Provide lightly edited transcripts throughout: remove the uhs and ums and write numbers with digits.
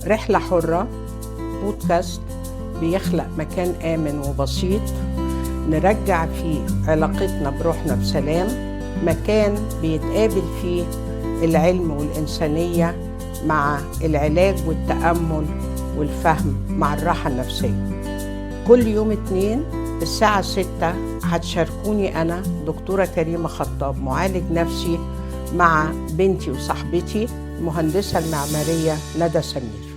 رحلة حرة بودكاست بيخلق مكان آمن وبسيط نرجع فيه علاقتنا بروحنا بسلام، مكان بيتقابل فيه العلم والإنسانية مع العلاج والتأمل والفهم مع الراحة النفسية. كل يوم اتنين الساعة 6 هتشاركوني أنا دكتورة كريمة خطاب، معالج نفسي، مع بنتي وصاحبتي المهندسة المعمارية ندى سمير.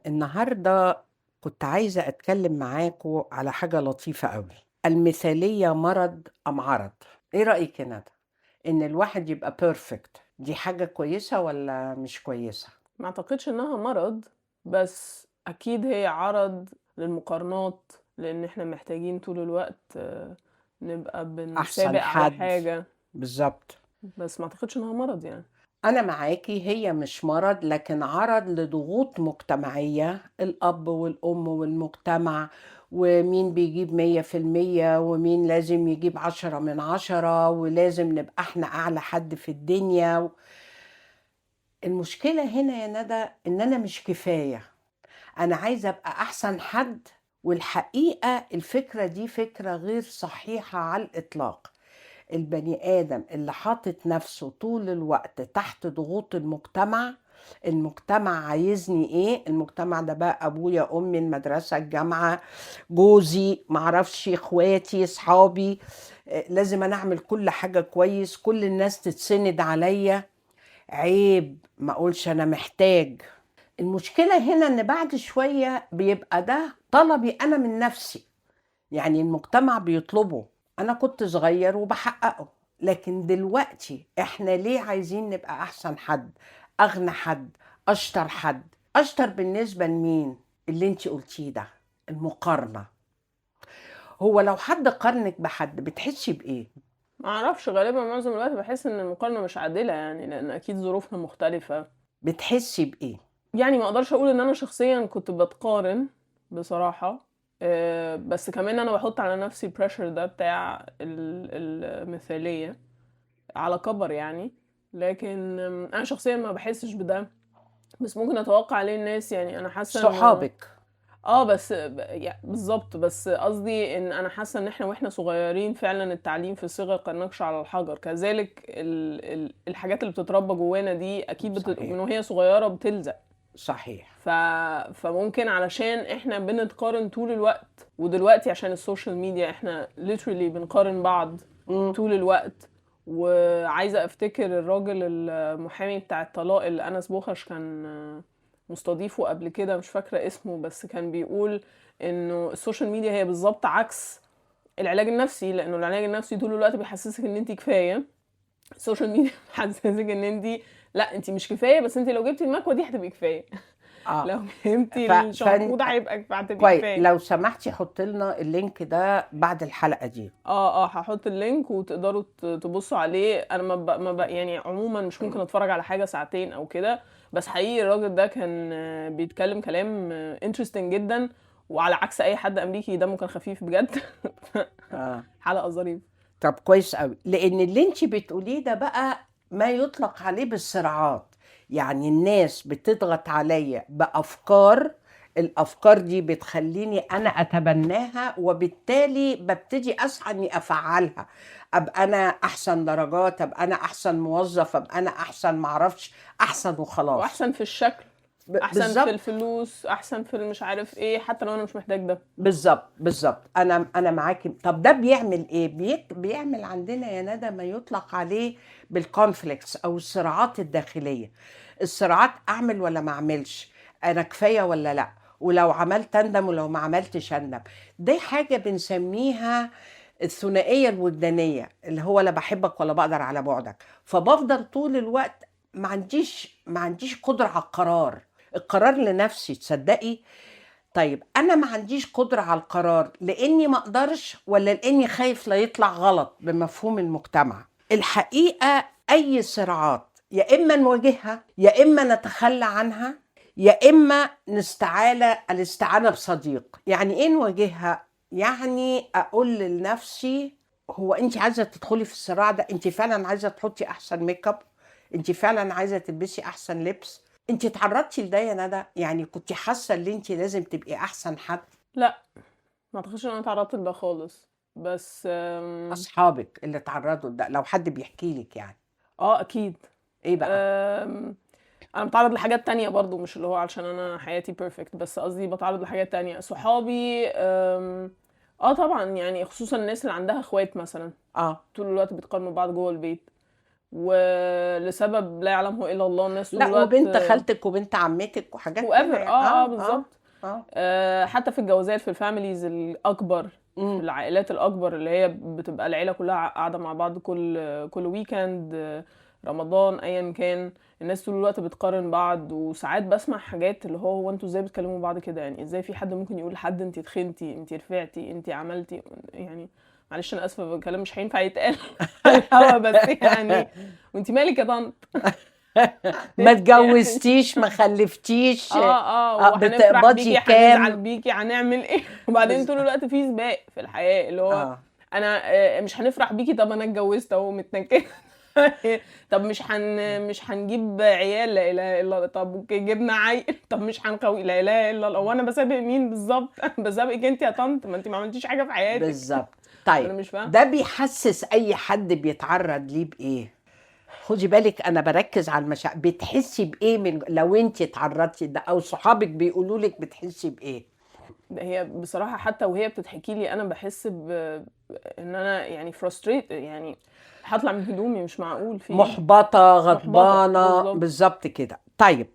النهاردة كنت عايزة أتكلم معاكم على حاجة لطيفة قوي: المثالية مرض أم عرض؟ إيه رأيك يا ندى؟ إن الواحد يبقى perfect دي حاجة كويسة ولا مش كويسة؟ ما اعتقدش انها مرض، بس اكيد هي عرض للمقارنات، لان احنا محتاجين طول الوقت نبقى أحسن بنسابق على حد. حاجة. بالظبط. بس ما اعتقدش انها مرض يعني. أنا معاكي، هي مش مرض لكن عرض لضغوط مجتمعية، الأب والأم والمجتمع، ومين بيجيب 100% ومين لازم يجيب 10 من 10، ولازم نبقى احنا أعلى حد في الدنيا. المشكلة هنا يا ندى إن أنا مش كفاية، أنا عايزة أبقى أحسن حد، والحقيقة الفكرة دي فكرة غير صحيحة على الإطلاق. البني آدم اللي حاطط نفسه طول الوقت تحت ضغوط المجتمع، المجتمع عايزني ايه؟ المجتمع ده بقى ابويا، امي، المدرسه، الجامعه، جوزي، معرفش، اخواتي، صحابي، لازم انا اعمل كل حاجه كويس، كل الناس تتسند عليا، عيب ما اقولش انا محتاج. المشكله هنا ان بعد شويه بيبقى ده طلبي انا من نفسي، يعني المجتمع بيطلبه، انا كنت صغير وبحققه، لكن دلوقتي احنا ليه عايزين نبقى احسن حد، اغنى حد، اشطر حد؟ اشطر بالنسبه لمين؟ اللي انت قلتيه ده، المقارنه. هو لو حد قارنك بحد بتحسي بايه؟ ما اعرفش، غالبا معظم الوقت بحس ان المقارنة مش عادلة يعني، لان اكيد ظروفنا مختلفة. بتحسي بايه؟ يعني ما اقدرش اقول ان انا شخصيا كنت بتقارن بصراحة، بس كمان انا بحط على نفسي pressure ده بتاع المثالية على كبر يعني، لكن انا شخصيا ما بحسش بده، بس ممكن اتوقع ليه الناس، يعني انا حاسه انه صحابك. بس بالظبط، بس قصدي ان انا حاسه ان احنا واحنا صغيرين فعلا التعليم في الصغر كالنقش على الحجر، كذلك الحاجات اللي بتتربى جوانا دي اكيد من وهي صغيره بتلزق. فممكن علشان احنا بنتقارن طول الوقت، ودلوقتي عشان ال social media احنا literally بنقارن بعض طول الوقت. وعايزه افتكر الراجل المحامي بتاع الطلاق اللي انس بوخش كان مستضيفه قبل كده، مش فاكره اسمه، بس كان بيقول انه ال social media هي بالظبط عكس العلاج النفسي، لانه العلاج النفسي طول الوقت بيحسسك ان انت كفايه، ال social media بتحسسك ان انت لا، انت مش كفايه، بس انت لو جبتي المكوه دي هتبقي كفايه. لو جبتي الشامبو ده هتبقي كويس. كفايه. لو سمحتي حطي لنا ال link ده بعد الحلقه دي. هحط ال link وتقدروا تبصوا عليه. انا ما ب... ما ب... يعني عموما مش ممكن اتفرج على حاجه ساعتين او كده، بس حقيقي الراجل ده كان بيتكلم كلام interesting جدا، وعلى عكس اي حد امريكي دمه كان خفيف بجد. حلقه ظريفه. طب كويس قوي، لان اللي انت بتقوليه ده بقى ما يطلق عليه بالصراعات، يعني الناس بتضغط عليا بأفكار، الأفكار دي بتخليني أنا أتبناها، وبالتالي ببتدي أسعى إني أفعلها، أبقى أنا أحسن درجات، أبقى أنا أحسن موظف، أبقى أنا أحسن معرفش، أحسن وخلاص. وأحسن في الشكل، أحسن في الفلوس، أحسن في مش عارف إيه، حتى لو أنا مش محتاج ده. بالظبط بالظبط، أنا معاكي. طب ده بيعمل إيه؟ بيعمل عندنا يا ندى ما يطلق عليه بال conflicts أو الصراعات الداخلية. الصراعات أعمل ولا ما أعملش، أنا كفاية ولا لأ، ولو عملت أندم ولو ما عملتش أندم. دي حاجة بنسميها الثنائية الوجدانية، اللي هو لا بحبك ولا بقدر على بعدك. فبفضل طول الوقت ما عنديش قدرة على القرار، القرار لنفسي، تصدقي؟ طيب أنا ما عنديش قدرة على القرار لأني ما أقدرش، ولا لأني خايف لا يطلع غلط بمفهوم المجتمع. الحقيقة أي صراعات يا إما نواجهها، يا إما نتخلى عنها، يا إما الاستعانة بصديق. يعني إيه نواجهها؟ يعني أقول لنفسي هو أنت عايزة تدخلي في الصراع ده؟ أنت فعلا عايزة تحطي أحسن make up؟ أنت فعلا عايزة تلبسي أحسن لبس؟ انت اتعرضتي لده يا ندى؟ يعني كنت حاسه ان انت لازم تبقي احسن حد؟ لا، ما اعتقدش ان انا اتعرضت لده خالص، بس اصحابك اللي اتعرضوا لده لو حد بيحكي لك يعني؟ اه اكيد. ايه بقى؟ انا بتعرض لحاجات تانية برضو، مش اللي هو علشان انا حياتي perfect، بس قصدي بتعرض لحاجات تانية. صحابي طبعا، يعني خصوصا الناس اللي عندها اخوات مثلا، طول الوقت بيتقارنوا بعض جوه البيت، ولسبب لا يعلمه الا الله الناس طول لا، الوقت وبنت خالتك وبنت عمتك وحاجات كده whoever. يعني. بالظبط. حتى في الجوازات، في ال families الاكبر، في العائلات الاكبر اللي هي بتبقى العيلة كلها قاعدة مع بعض كل weekend، رمضان، ايا كان، الناس طول الوقت بتقارن بعض. وساعات بسمع حاجات اللي هو انتوا ازاي بتكلموا بعض كده؟ يعني ازاي في حد ممكن يقول لحد انتي تخنتي، انتي رفعتي، انتي عملتي؟ يعني معلش انا اسفه، الكلام مش هينفع يتقال على الهوا، بس يعني وانتي مالك يا طنط؟ ما اتجوزتيش، ما خلفتيش، وهنفرح بتقبضي بيكي، كام؟ هنزعل بيكي، هنعمل ايه؟ وبعدين طول الوقت في سباق في الحياة اللي هو انا مش هنفرح بيكي، طب انا اتجوزت اهو متنكده، طب مش هنجيب عيال، لا اله الا الله، طب okay جبنا عيل، طب مش هنقوي، لا اله الا الله، هو انا بسابق مين بالظبط؟ انا بسابقك انت يا طنط، ما انت ما عملتيش حاجة في حياتك. بالظبط. طيب، انا مش فاهمه ده بيحسس اي حد بيتعرض ليه بايه؟ خدي بالك انا بركز على المشاعر. بتحسي بايه من لو انت اتعرضتي ده او صحابك بيقولوا لك، بتحسي بايه؟ ده هي بصراحة حتى وهي بتتحكي لي انا بحس ان انا يعني frustrated، يعني هطلع من هدومي، مش معقول في إيه؟ محبطة، غضبانه. بالظبط. بالظبط كده. طيب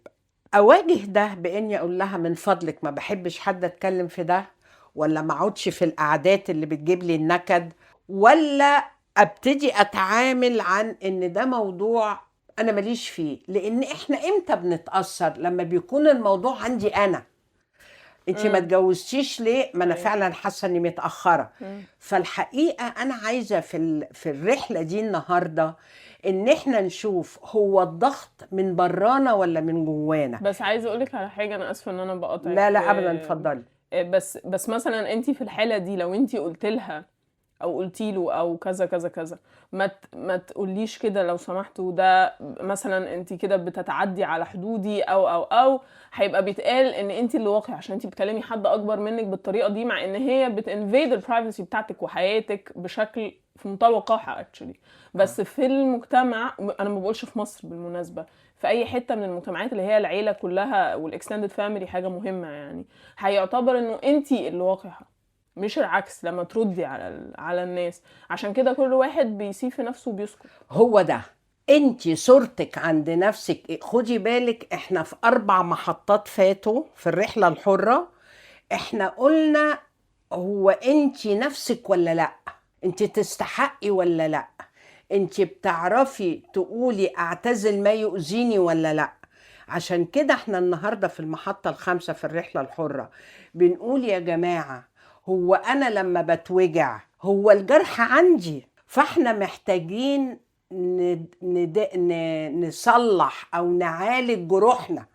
اواجه ده باني اقول لها من فضلك ما بحبش حد اتكلم في ده، ولا ما اقعدش في القعدات اللي بتجيب لي النكد، ولا ابتدي اتعامل عن ان ده موضوع انا ماليش فيه؟ لان احنا امتى بنتاثر؟ لما بيكون الموضوع عندي انا. انت ما اتجوزتيش ليه؟ ما انا فعلا حاسه اني متاخرة. فالحقيقة انا عايزه في الرحلة دي النهارده ان احنا نشوف هو الضغط من برانا ولا من جوانا. بس عايزه اقولك على حاجة، انا اسفه ان انا بقاطعك. لا لا ابدا، اتفضلي. بس مثلا انت في الحالة دي لو انت قلت لها او قلتي له او كذا كذا كذا، ما تقوليش كده لو سمحتوا، ده مثلا انت كده بتتعدي على حدودي او او او، هيبقى بيتقال ان انت اللي واقع عشان انت بتكلمي حد اكبر منك بالطريقة دي، مع ان هي بت invade ال privacy بتاعتك وحياتك بشكل في منتهى الوقاحة actually. بس في المجتمع، انا ما بقولش في مصر بالمناسبة، في اي حتة من المجتمعات اللي هي العيلة كلها وال extended family حاجة مهمة، يعني هيعتبر انه انت اللي واقعه مش العكس لما تردي على الناس. عشان كده كل واحد بيسيب في نفسه وبيسكت. هو ده انت صورتك عند نفسك. خدي بالك احنا في 4 محطات فاتوا في الرحلة الحرة احنا قلنا هو انت نفسك ولا لا، انت تستحقي ولا لا، انت بتعرفي تقولي اعتزل ما يؤذيني ولا لا. عشان كده احنا النهاردة في المحطة 5 في الرحلة الحرة بنقول يا جماعة هو أنا لما بتوجع هو الجرح عندي، فاحنا محتاجين نصلح أو نعالج جروحنا.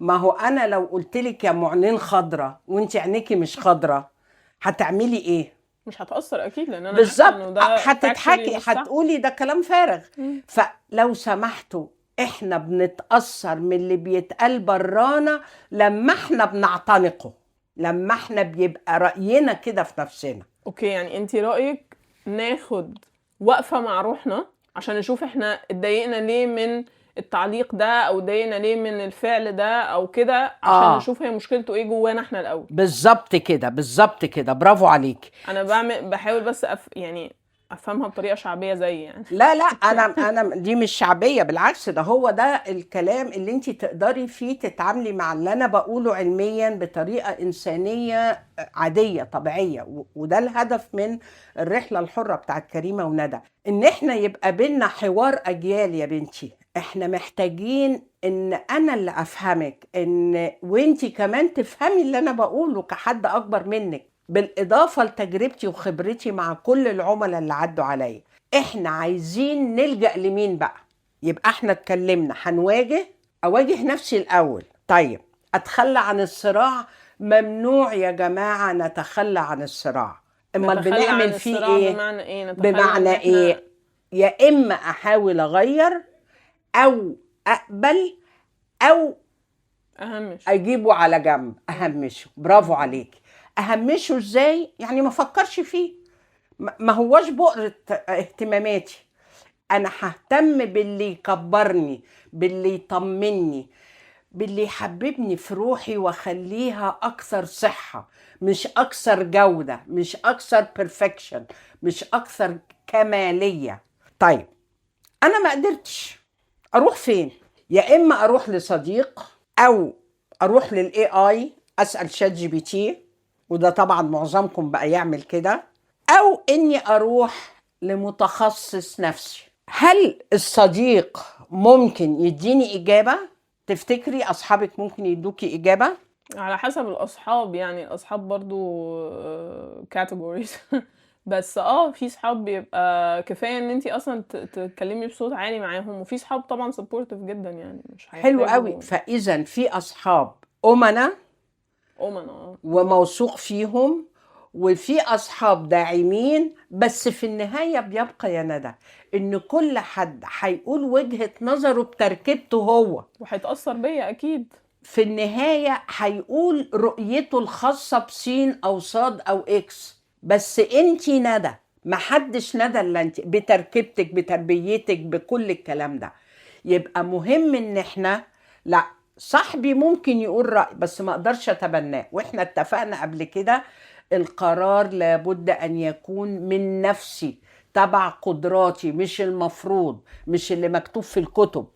ما هو أنا لو قلتلك يا معنين خضرة وانت عينيكي مش خضرة هتعملي إيه؟ مش هتأثر أكيد، لأن أنا بالظبط إنه ده هتضحكي، factually مش صح. هتقولي ده كلام فارغ. فلو سمحتوا احنا بنتأثر من اللي بيتقال برانا لما احنا بنعتنقه، لما احنا بيبقى رأينا كده في نفسنا. okay، يعني انتي رأيك ناخد وقفة مع روحنا عشان نشوف احنا اتضايقنا ليه من التعليق ده او اتضايقنا ليه من الفعل ده او كده، عشان نشوف هي مشكلته ايه جوانا احنا الاول. بالظبط كده، بالظبط كده، برافو عليك. انا بحاول بس يعني افهمها بطريقة شعبية زي يعني. لا لا، انا دي مش شعبية، بالعكس ده هو ده الكلام اللي انت تقدري فيه تتعاملي مع اللي انا بقوله علميا بطريقة انسانيه عادية طبيعية. وده الهدف من الرحلة الحرة بتاعت كريمة وندى، ان احنا يبقى بينا حوار اجيال. يا بنتي احنا محتاجين ان انا اللي افهمك، ان وانتي كمان تفهمي اللي انا بقوله كحد اكبر منك، بالإضافة لتجربتي وخبرتي مع كل العملاء اللي عدوا عليا. احنا عايزين نلجأ لمين بقى؟ يبقى احنا اتكلمنا هنواجه، اواجه نفسي الأول. طيب اتخلى عن الصراع؟ ممنوع يا جماعة نتخلى عن الصراع. امال بنعمل فيه ايه؟ بمعنى ايه؟ بمعنى ايه؟ يا اما احاول اغير او اقبل او اهمش، اجيبه على جنب، اهمشه. برافو عليك. اهمشه ازاي؟ يعني ما افكرش فيه، ما هواش بؤرة اهتماماتي. انا ههتم باللي يكبرني، باللي يطمني، باللي يحببني في روحي واخليها اكثر صحة، مش اكثر جودة، مش اكثر perfection، مش اكثر كمالية. طيب انا ما قدرتش، اروح فين؟ يا اما اروح لصديق، او اروح لل AI اسال ChatGPT، وده طبعا معظمكم بقى يعمل كده، او اني اروح لمتخصص نفسي. هل الصديق ممكن يديني اجابة؟ تفتكري اصحابك ممكن يدوكي اجابة؟ على حسب الاصحاب، يعني الاصحاب برضو categories. بس في صحاب بيبقى كفاية ان انتي اصلا تتكلمي بصوت عالي معاهم، وفي صحاب طبعا supportive جدا، يعني مش حلو هيحتاجوا. قوي. فاذا في اصحاب امنا وموثوق فيهم، وفي اصحاب داعمين، بس في النهاية بيبقى يا ندى ان كل حد هيقول وجهة نظره بتركيبته هو، وهيتأثر بيا اكيد. في النهاية هيقول رؤيته الخاصة بسين او صاد او اكس، بس انتي ندى، محدش ندى الا انتي، بتركيبتك، بتربيتك، بكل الكلام ده. يبقى مهم ان احنا، لا صاحبي ممكن يقول رأي بس ما اقدرش اتبناه، واحنا اتفقنا قبل كده القرار لابد ان يكون من نفسي، تبع قدراتي، مش المفروض، مش اللي مكتوب في الكتب،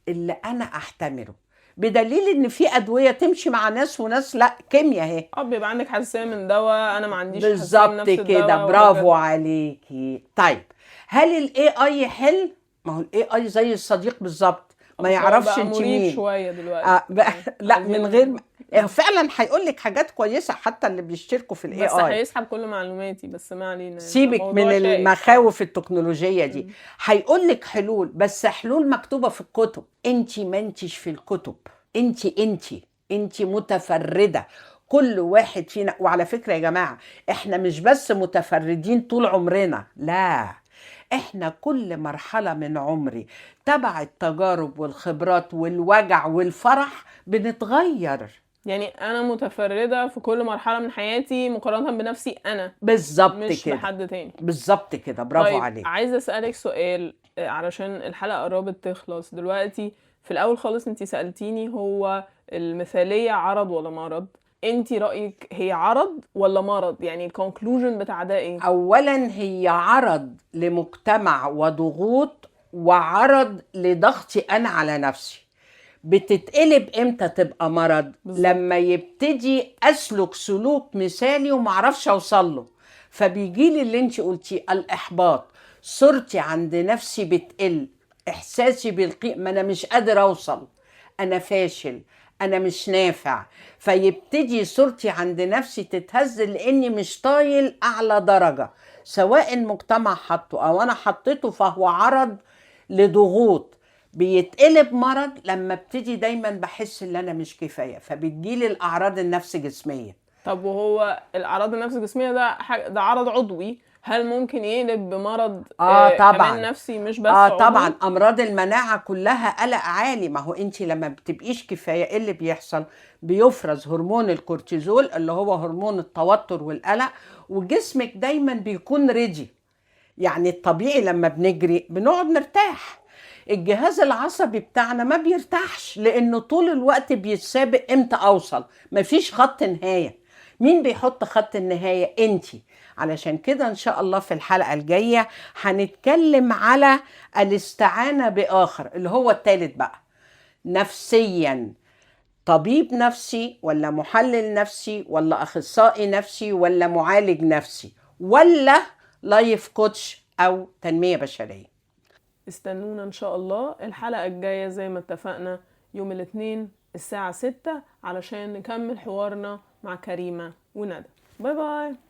اللي انا احتمله. بدليل ان في ادوية تمشي مع ناس وناس لا، كيمياء اهي. بيبقى عندك حساسية من دواء، انا ما عنديش حساسية من نفس بالظبط كده، الدواء، برافو وهكذا. عليكي. طيب هل ال AI يحل؟ ما هو ال AI زي الصديق بالظبط، ما بس هو يعرفش بقى انت مريب مين. شوية دلوقتي. لا، من غير فعلا هيقول لك حاجات كويسة، حتى اللي بيشتركوا في ال AI بس هيسحب كل معلوماتي، بس ما علينا، يعني سيبك الموضوع من شائك. المخاوف التكنولوجية دي. هيقول لك حلول، بس حلول مكتوبة في الكتب. انت ما انتش في الكتب، انت متفردة. كل واحد فينا، وعلى فكرة يا جماعة احنا مش بس متفردين طول عمرنا، لا، احنا كل مرحلة من عمري تبع التجارب والخبرات والوجع والفرح بنتغير. يعني انا متفردة في كل مرحلة من حياتي مقارنة بنفسي انا، بالظبط مش كده. بحد تاني. بالظبط كده، برافو. طيب، عليك. عايزة اسألك سؤال علشان الحلقة قربت تخلص دلوقتي. في الاول خالص انتي سألتيني هو المثالية عرض ولا مرض؟ انتي رأيك هي عرض ولا مرض؟ يعني ال conclusion بتاع ده ايه؟ اولا هي عرض لمجتمع وضغوط، وعرض لضغطي انا على نفسي. بتتقلب امتى تبقى مرض؟ بالظبط. لما يبتدي اسلك سلوك مثالي ومعرفش اوصل له، فبيجيلي اللي انتي قلتيه الاحباط، صورتي عند نفسي بتقل، احساسي بالقيمة، ما انا مش قادر اوصل، انا فاشل، انا مش نافع، فيبتدي صورتي عند نفسي تتهز لاني مش طايل اعلى درجة، سواء المجتمع حطه او انا حطيته، فهو عرض لضغوط. بيتقلب مرض لما ابتدي دايما بحس ان انا مش كفاية، فبتجيلي الاعراض النفس جسمية. طب وهو الاعراض النفس الجسمية ده ده عرض عضوي، هل ممكن يقلب بمرض طبعاً. كمان نفسي مش بس عضوي؟ طبعا امراض المناعة كلها قلق عالي. ما هو انت لما بتبقيش كفاية ايه اللي بيحصل؟ بيفرز هرمون الكورتيزول اللي هو هرمون التوتر والقلق، وجسمك دايما بيكون ready. يعني الطبيعي لما بنجري بنقعد نرتاح، الجهاز العصبي بتاعنا ما بيرتاحش لانه طول الوقت بيتسابق امتى اوصل، مفيش خط نهاية. مين بيحط خط النهاية؟ انتي. علشان كده ان شاء الله في الحلقة الجاية هنتكلم على الاستعانة بآخر اللي هو الثالث بقى، نفسيا، طبيب نفسي ولا محلل نفسي ولا أخصائي نفسي ولا معالج نفسي ولا life coach أو تنمية بشرية. استنونا إن شاء الله الحلقة الجاية زي ما اتفقنا يوم الاثنين الساعة 6 علشان نكمل حوارنا مع كريمة وندى. bye bye.